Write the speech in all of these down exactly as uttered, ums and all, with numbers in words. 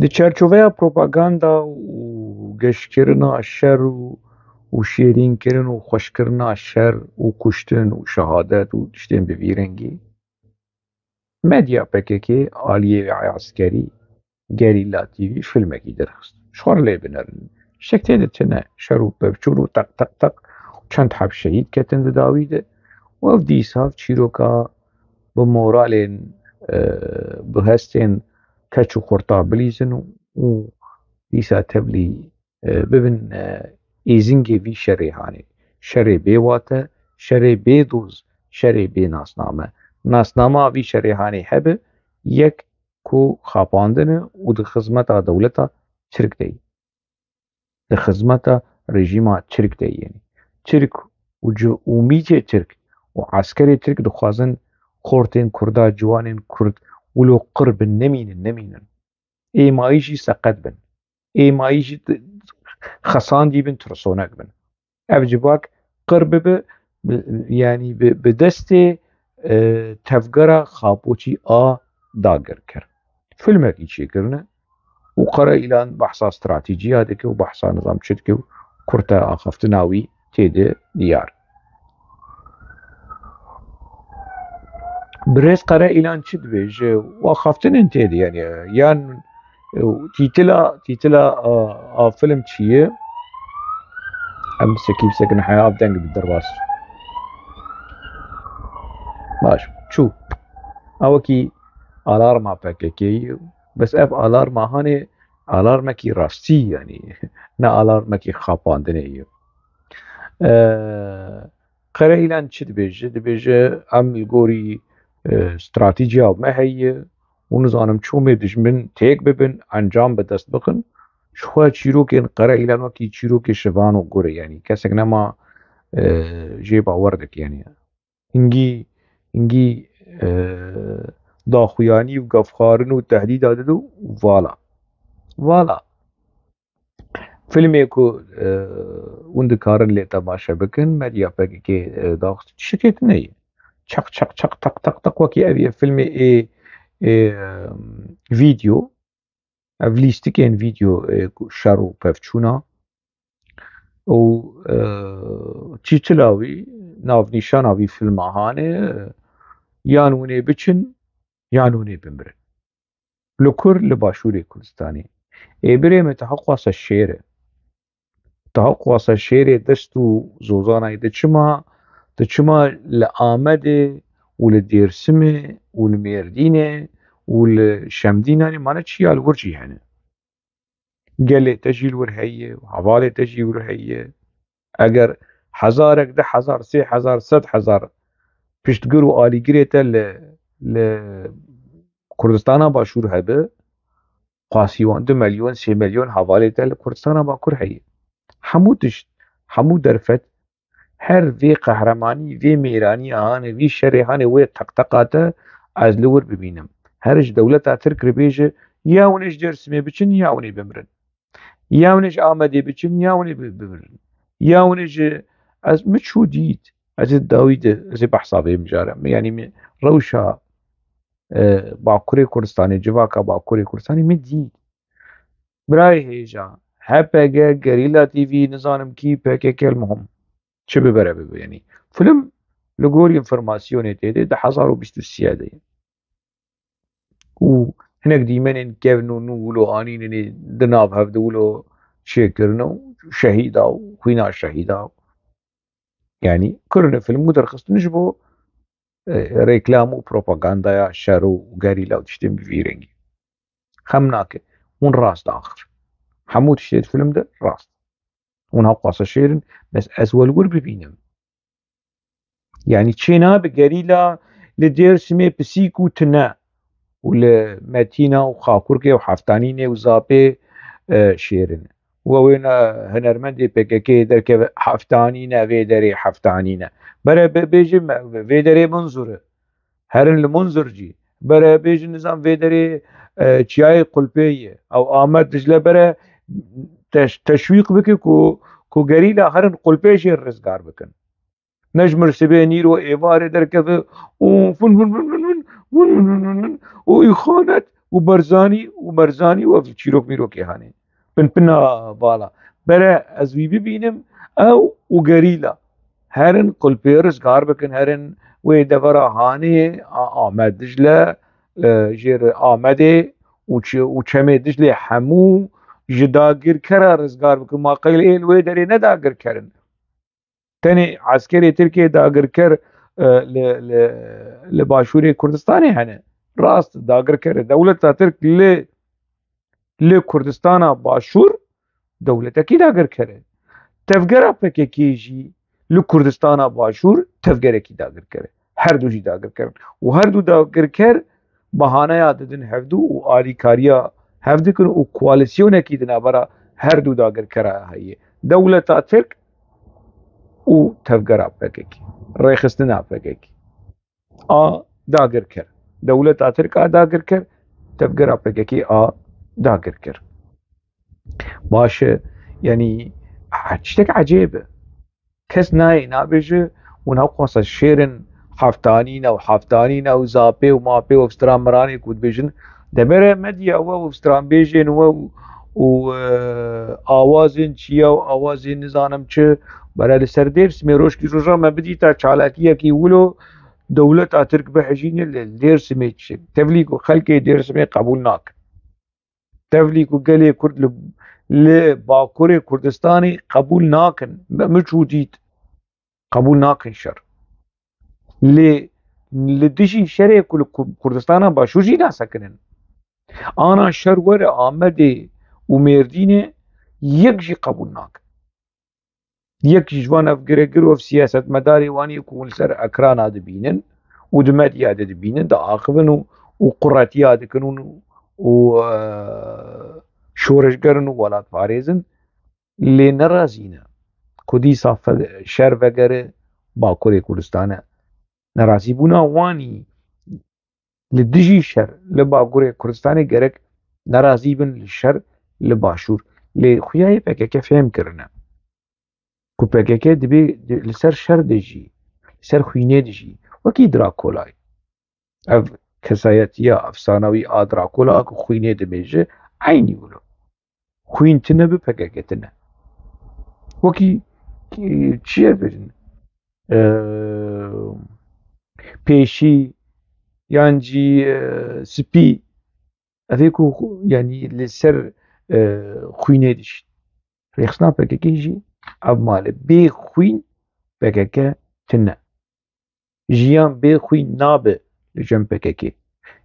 Di çerçoveya propaganda û geşkirina şer û, û şêrînkirin û xweşkirina şer û kuştin û şehadet û tiştên bi vî rengî, medya P K K aliyê eskerî Gerîla T V filmekî derxist. Ji xwe re lê binerin. Şek tê de tune. Şer û pevçûn û teq teq teq û çend heb şehîd ketin di dawî de. Û ev dîsa çîroka bi moralên, e, bi hestên keç û xurta bilîzin û, û dîsa tevlî, e, bibin, e, êzingê vî şerê hanê. Şerê bê wate, şerê bê doz, şerê bê nasname. Nasnama vî şerê hanê hebe, yek ku xapandin e û di xizmeta dewleta Tirk de ye. Di xizmeta rejîma Tirk de ye. Tirk û ci-, û mîtê Tirk û eskerê Tirk dixwazin xortên Kurda, ciwanên Kurd wilo qir bin, nemînin, nemînin. Êmayî jî seqet bin. Êmayî jî di-, xesandî bin, tirsonek bin. Ev civak qir bibe, bi, yanî bi, bi destê, e, tevgera Xapoçî A dagir kir. Filmekî çêkirine û Qere Îlan behsa stratejîya dike û behsa nizam çi dike û kurte axaftina wî tê de diyar. Birêz Qere Îlan çi dibêje? Axaftinên tê de, yanî, yan, e, tîtila, tîtila a, a film çi ye? Em sekî bi sekin heya av deng bi derbas. Baş, çû. Ew wekî alarma P K K ye. Bes ev alarma hanê alarmekî rastî, yanî ne alarmekî xapandinê ye. E, Qere Îlan çi dibêje? Dibêje, em li gorî, e, stratejiya me heye û nizanim çomê dijmin têk bibin, encam bi dest bixin. Ji xwe çîrokên Qere Îlan wekî çîrokê şivan û gur e, yanî kesek nema, e, jê bawer dike, yanî hingî, hingî, e, daxuyanî û gefxwarin û tehdîda dide û vala. Vala. Filmê ku, e, hûn dikarin lê temaşe bikin, medya P K K, e, daxist, tiştekê tune ye. Çaq, çaq, çaq, taq, taq, taq, wekî ev ye filmê ê, ê, e, vîdeo. Ev lîstikên vîdeo, e, ku şer û pevçûna. Û, e, tîtila wî, navnîşana vî filma hanê, e, yan hûn ê biçin, yan hûn ê bimirin. Li kur, li Başûrê Kurdistanê. Ê birê min, te heqwasa şêr e. Te heqwasa şêrê dest û zozanayê de çima, te çima li Amedê û li Dêrsimê û li Mêrdînê û li Şemdînanê mane çi ya li wir jî hene? Gelê te jî li wir heye, hevalê te jî li wir heye. Eger hezarek, deh hezar, sê hezar, sed hezar piştgir û alîgirê te li, li Kurdistana Başûr hebe, qasî wan du milyon, sê milyon hevalê te li Kurdistana Bakur heye. Hemû tişt, hemû derfet, her vê qehremanî, vê mêranî hanê, vî şerê hanê, wê teqteqa te ez li wir bibînim. Her ji dewleta Tirk re bêje, ya hûn ê ji Dêrsimê biçin, ya hûn ê bimirin. Ya hûn ê ji Amedê biçin, ya hûn ê bi-, bimirin. Ya hûn ê ji, ez min çû dît. Ez ê dawî de, ez ê behsa vê mijarê. Yanî min rewşa, e, Bakurê Kurdistanê, civaka Bakurê Kurdistanê min dît. Birayê hêja, H P G, Gerîla T V, nizanim kî, P K K, el muhim. Çi bibere bibe, yanî. Film li gorî înformasyonê tê de di hezar û bîst û sê de ye. Û hinek dîmenên kevn û nû wilo anînê di nav hev de wilo çêkirine û şehîda û xwîna şehîda. Yanî kirine film û derxistine ji bo, e, reklam û propagandaya şer û gerîla û tiştên bi vî rengî. Xem nake. Hûn rast axir. Hemû tiştê di film de rast. Hûn heqwasa şêr in, bes ez we li wir bibînim. Yanî çênabe gerîla li Dêrsimê pisîk û tune û li Metîna û Xakurkê û Heftanînê û Zapê, e, şêr in. Û ew ê ne hunermendê P K K derkeve Heftanîne, vê derê Heftanîne. Bere be-, bêjim, vê derê Munzur e. Herin li Munzur jî. Bere bêjin nizam vê derê, e, çiyayê Qulpê ye. Ew Amed Dicle bere teş-, teşwîq bike ku, ku gerîla herin Qulpê jê rizgar bikin. Ne ji mirsibê nîro êvarê derkeve û fin, fin, fin, û îxanet û Barzanî û Merzanî û ev çîrok mîrokê hanê. Pinpina vala. Bere ez wî bibînim, ew û gerîla. Herin kulpê rizgar bikin, herin wê devera hanê, a, Amed Dicle, e, jêr Amedê û çi-, û çemê Diclê hemû ji dagirkera rizgar bikin. Ma qeylê ê li wê derê ne dagirker in. Tenê eskerê Tirkiyê dagirker, e, li, li, li başûrê Kurdistanê hene. Rast dagirker e. Dewleta Tirk li, li Kurdistana Başûr dewletekî dagirker e. Tevgera P K K jî li Kurdistana Başûr tevgerekî dagirker e. Her du jî dagirker in. Û her du dagirker bahaneya didin hevdu û alîkariya hev dikin û koalîsyonekî di navbera her du dagirkera heye. Dewleta Tirk û tevgera P K K. Rêxistina P K K. A dagirker. Dewleta Tirk a dagirker, tevgera P K K a dagirker. Baş e, yanî, tiştek ecêb e. Kes nayê nabêje, hûn hewqasa şêrin heftanî ne û heftanî ne û zapê û mapê û stran miranê ku dibêjin, demere medya we û stranbêjên we û, û, e, awazên çiya û awazên nizanim çi, bere li ser Dêrsimê rojkî roja me bidîta çalakiyekî wilo dewleta Tirk bihejîne li Dêrsimê çi. Tevlî ku xelkê Dêrsimê qebûl nakin. Tevlî ku gelê Kurd li, li Bakurê Kurdistanê qebûl nakin. Me, min çû dît. Qebûl nakin şer. Lê li dijî şerê ku li Ku-, Kurdistana Başûr jî nasekinin. Ana şer were Amedê û Mêrdînê yek jî qebûl nakin. Yek jî ji van ev giregir û ev siyasetmedarê wan yê ku hûn li ser ekrana dibînin û di medya de dibînin, diaxivin û, û quretiya dikin û, û, e, şoreşger in û welatparêz in, lê nerazî ne ku dîsa fe-, şer vegere Bakurê Kurdistanê. Nerazîbûna wanî li dijî şer li Bakurê Kurdistanê gerek nerazî bin li şer li Başûr. Lê xuya yê P K K fêm kirine ku P K K dibê di-, li ser şer dijî, li ser xwînê dijî. Wekî Drakolay. Ev kesayetiya efsanewî a Drakola a ku xwînê dimêje, eynî wilo. Xwîn tune bi P K K tune. Wekî, e, çi ye birin? E, pêşî yan jî, e, spî. Ev ê ku xu-, yanî li ser, e, xwînê dişît. Rêxistina P K K jî ev mal e. Bê xwîn P K K tune. Jiyan bê xwîn nabe li cem P K K.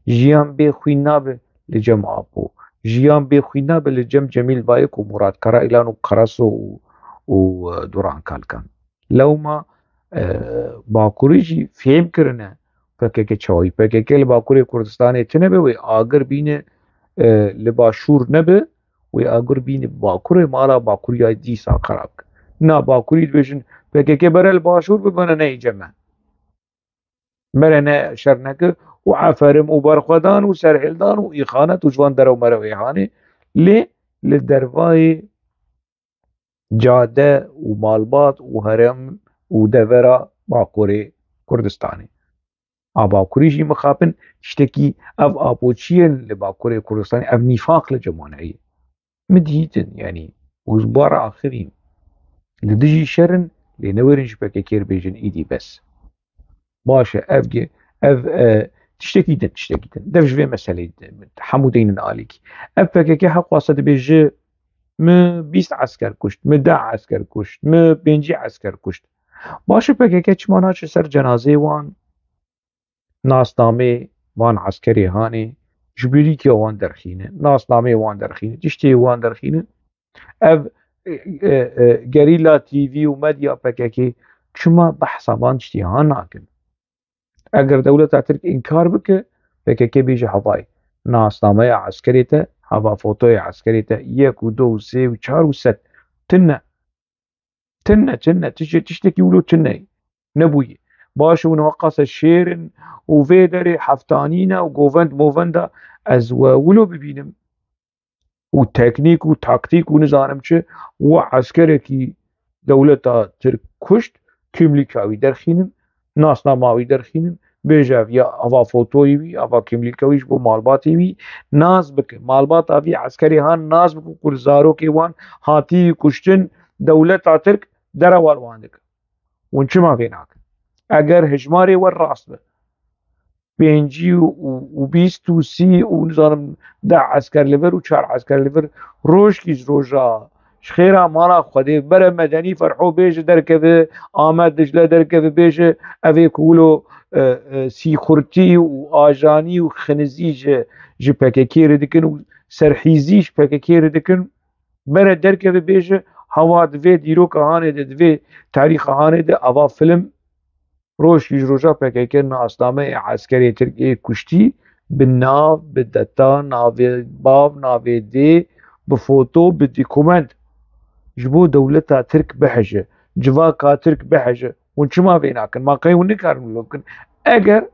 Jiyan bê xwîn nabe li cem Apo. Jiyan bê xwîn nabe li cem Cemîl Bayik û Murat Karaîlan û Karaso û, û, e, Duran Kalkan. Lewma, e, Bakurî jî fêm kirine P K K çawî. P K K li Bakurê Kurdistanê tune be, wê agir bîne, e, li Başûr nebe, wê agir bîne Bakurê, mala Bakuriya dîsa xerab ke. Na Bakurî dibêjin, P K K bere li Başûr bibene neyê cem me. Mere ne şer neke û eferim û berxwedan û serhildan û îxanet û ji van derew merew ê hanê, lê li dervayê cade û malbat û herem û devera Bakurê Kurdistanê. A Bakurî jî mixabin tiştekî ev apoçiyên li Bakurê Kurdistanê, ev nîfaq li cem wan heye. Min dihîtin, yanî, û ji bar axirîn li dijî şer in, lê newêrin ji P K K re bêjin, îdî bes. Baş e, ev ge-, ev, e, tiştekî din, tiştekî din. Dev ji vê meseleyê hemû deynin alîkî. Ev P K K hewqasa dibêje, mi bîst esker kuşt, mi deh esker kuşt, mi pêncî esker kuşt. Baş e, P K K çima naçe ser cenazeyê wan? Nasnameyê van eskerê hanê, ji birîkiya wan derxîne, nasnameyê wan derxîne, tiştê wan derxîne. Ev, e, e, e, gerîla T V û medya P K K çima behsa van tiştê han nakin? Eger dewleta Tirk înkar bike, P K K bêje hevayê. Nasnameya eskerê te, heva fotoya eskerê te, yek û du û sê û çar û sed. Tune. Tune, tune, tiştê, tiştekî wilo tune ye. Nebûye. Baş e, hûn weqasa şêr in û vê derê heftanî ne û govend movenda ez we wilo bibînim. Û teknîk û taktîk û nizanim çi, we eskerekî dewleta Tirk kuşt, kîmlîka wî derxînin, nasnama wî derxînin, Bêje ev ya ava fotoyê wî, ava kimlîka wî ji bo malbatê wî nas bike. Malbata vî eskerê han nas bike ku zarokê wan hatî kuştin, dewleta Tirk derewa li wan dike. Hûn çima vê nakin? Eger hejmarê we rast be, pêncî û, û bîst û sî û nizanim deh esker li vir û çar esker li vir, rojkî ji roja ji xêra mala Xwedê bere medenî Ferho bêje derkeve, Amed Dicle derkeve bêje, ev ê ku wilo, e, e, sîxurtî û ajanî û xinizî ji, ji P K K re dikin û serhîzî ji P K K re dikin, bere derkeve bêje, hewa di vê dîroka hanê de, di vê tarîxa hanê de, ava film rojkî ji roja P K K nasnameyê eskerê Tirk ê kuştî bi nav, bi deta, navê bav, navê dê, bi foto, bi dokument ji bo dewleta Tirk bihije, civaka Tirk bihije. Hûn çima vê nakin? Ma qey hûn nikarin wilo bikin? Eger,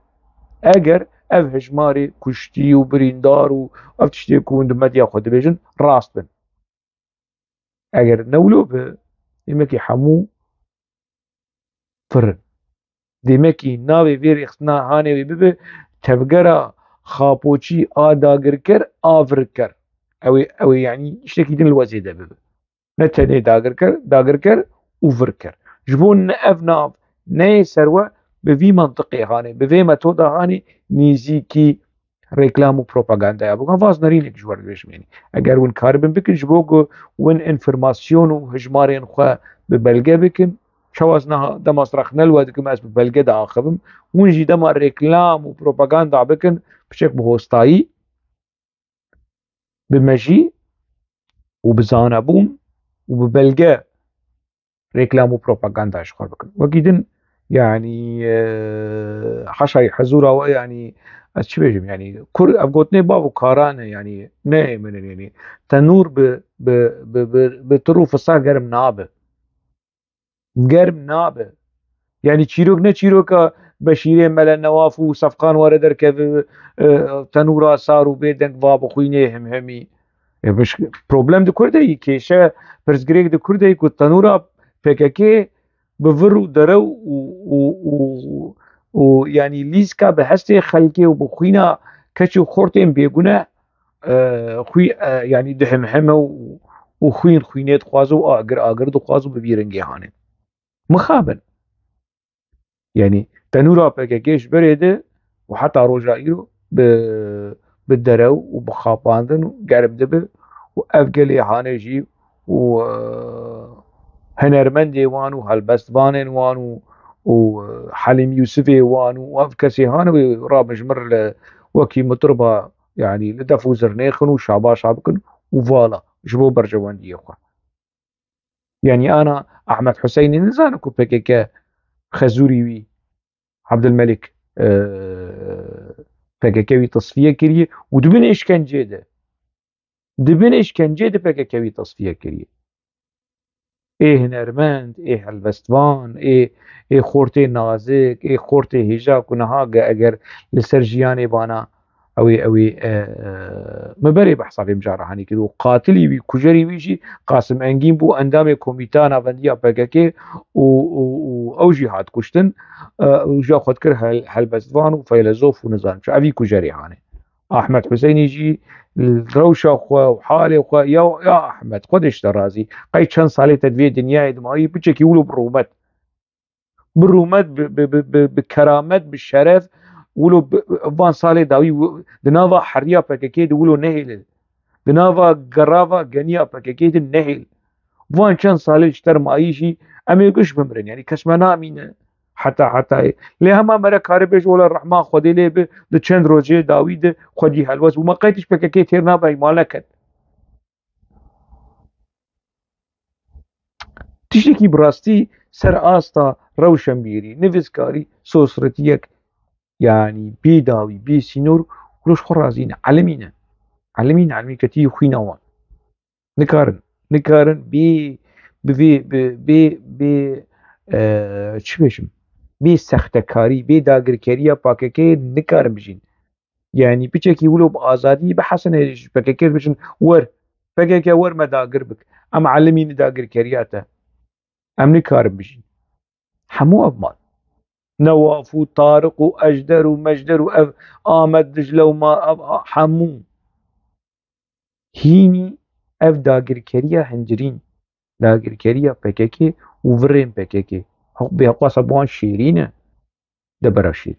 eger ev hejmarê kuştî û birîndar û ev tiştê ku hûn di medya xwe dibêjin rast bin. Eger ne wilo be, demekî hemû firin. Demekî navê vê rêxistina hanê wê bibe tevgera xapoçî a dagirker a virker. Ew ê, ew ê, yanî, tiştekî din li we zêde bibe. Ne tenê dagirker, dagirker û virker. Ji bo ne ev nav neyê ser we, bi vî mantiqê hanê, bi vê metoda hanê nêzîkî reklam û propagandaya bikin. Vaz nerînek ji we re dibêjim, yanî eger win karibin bikin ji bo ku win înformasyon û hijmarên xwe bi belge bikin, çawa ez niha dema strax ne li we dikim, ez bi belge diaxivim, hûn jî dema reklam û propaganda bikin, piçek bi hostayî, bi mejî û bi zanebûn û bi belge reklam û propaganda ji xwe bikin. Wekî din, yanî, e, haşayî hezûra we, yanî, ez çi bêjim, yanî, kur, ev gotinê bav û karan e, yanî, ne min in, yanî, tenûr bi, bi, bi, bi, bi tir û fisa germ nabe. Germ nabe. Yanî, çîrok ne çîroka Beşîrê Mele Newaf û Sefqan were derkeve, e, tenûra sar û bêdeng va bi xwînê himhimî. E, biş-, problem di kur de yî, kêşe, pirsgirêk di kur de yî ku tenûra P K K bi vir û derew û, û, û, û, yanî lîska bi hestê xelkê û bi xwîna keç û xortên bêguneh, e, xwî-, e, yanî dihimhime û, û xwîn xwînê dixwaze û agir agir dixwaze û bi vî rengê hanê. Mixabin. Yanî tenûra P K K ji berê de û heta roja îro bi, bi derew û bi xapandin û germ dibe û ev gelê hanê jî û, e, hunermendê wan û helbestvanên wan û, û, e, Helîm Yûsifê wan û ev kesê hanê wê rabin ji mir li wekî mitriba, yanî li def û zirnêxin û şabaşa bikin û vala ji bo berjewendiyê xwe. Yanî ana Ahmet Huseynî nizane ku P K K xezûrî wî Abdulmelik, e, P K K wî tasfiye kiriye û di bin êşkencê de, di bin êşkencê de P K K wî tasfiye kiriye. Ê hunermend, ê helbestvan, ê, ê xortê nazik, ê xortê hêja ku niha ge-, eger li ser jiyanê bana, ew ê, ew ê, e, e, me berê behsa vê mijara hanê kir û qatilî wî, kujerî wî jî Qasim Engîn bû, endamê Komîta Navendiya P K K û, û, û ew jî hat kuştin, e, û jiya xwe dikir hel-, helbestvan û feylezof û nizanim çi. Evî kujerê hanê. Ahmet Huseynî jî rewşa xwe û halê xwe, ya, ya Ahmet, Xwedê ji te razî. Qey çend salê te di vê dinyayê de mayî, piçekî wilo bi rûmet. Bi rûmet, bi, bi, bi, bi, bi keramet, bi şeref, wilo bi, van salê dawî wi-, di nava heriya P K K de wilo nehêle. Di nava gerava geniya P K K de nehêl. Van çend salê ji te re mayî jî em ê giş bimirin. Yanî kes me namîne. Heta hetayê. Lê hema mere karê bêje, wela rehma Xwedê lê bi, di çend rojê dawî de xwedî helwest bû. Me qey tişt P K K têr nabe, mal neket. Tiştekî bi rastî ser asta rewşenbîrî, nivîskarî, sosretiyek, yanî bê dawî, bê sînor, wilo ji xwe razî ne. Elimî ne. Elimî ne, elimî ketî xwîna wan. Nikarin, nikarin bê, bi vê, bi, bê, bê, e, çi bêjim? Bê sextekarî, bê dagirkeriya P K K nikarin bijîn. Yanî piçekî wilo bi azadî, bi hesenê ji P K K bêjin, wer, P K K wer me dagir bik. Em elimî ne dagirkeriya te. Em nikarin bijîn. Hemû ev mal. Newaf û Tariq û Ejder û Mejder û ev Amed Dicle û ma ev hemû hînî ev dagirkeriya hincirîn, dagirkeriya P K K û virên P K K. Heq bê heqasa bi wan şêrîn e, de bera şêrîn.